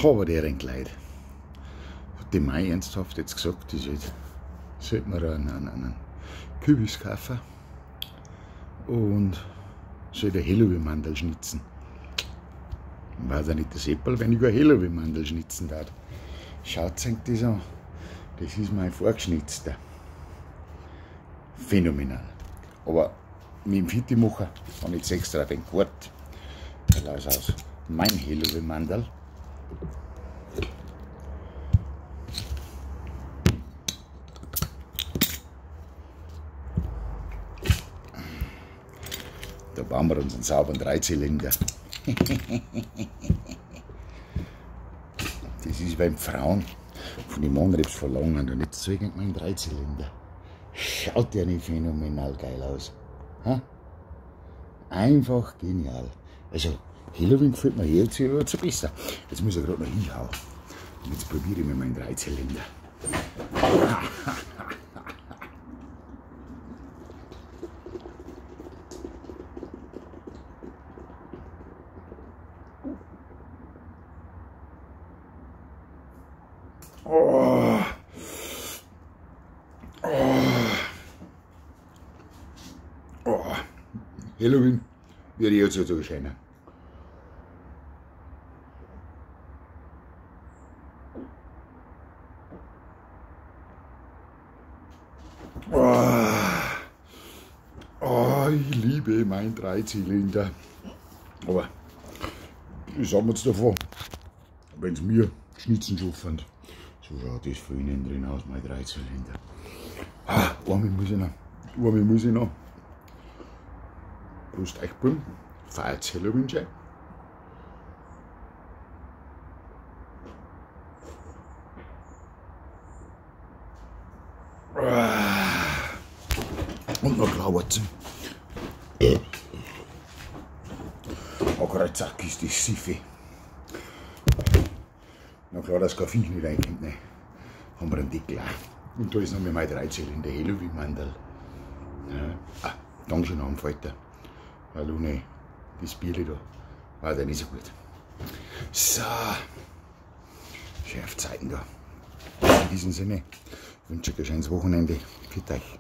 Aber der rennt Leid. Hat die Mai ernsthaft jetzt gesagt, die sollte man einen Kürbis kaufen und soll der Halloween-Mandel schnitzen. Weiß ja nicht der Seppel, wenn ich ein Halloween-Mandel schnitzen darf. Schaut euch das an. Das ist mein Vorgeschnitzter. Phänomenal. Aber mit dem Fitti-Macher habe ich jetzt extra den Gurt. Weil aus aus mein Halloween-Mandel. Da bauen wir uns einen sauberen Dreizylinder. Das ist beim Frauen von den Mannrebs verlangen. Und jetzt zeige ich meinen Dreizylinder. Schaut der nicht phänomenal geil aus? Ha? Einfach genial. Also Halloween gefällt mir jetzt hier zu besser. Jetzt muss ich gerade noch hinhauen. Und jetzt probiere ich mir meinen Dreizylinder. Oh. Oh. Oh. Halloween wird jetzt so scheinen. Oh. Oh, ich liebe meinen Dreizylinder. Aber ich sag mir jetzt davon, wenn's mir Schnitzen schaffen. So schaut das von innen drin aus, mein Dreizylinder. Ah, einmal muss ich noch. Einmal muss ich noch. Prost euch, Buben. Feiert Halloween schön. Und noch Klauerzen. Oh, zack ist die Siffe. Na klar, dass kein Viech nicht reinkommt, ne? Haben wir einen Deckel auch. Und da ist noch mein Dreizylinder Halloween-Mandel. Ja. Ah, Dankeschön am Falter. Weil ohne das Bierli da war der nicht so gut. So. Schärf Zeiten da. In diesem Sinne wünsche ich euch ein schönes Wochenende. Für euch.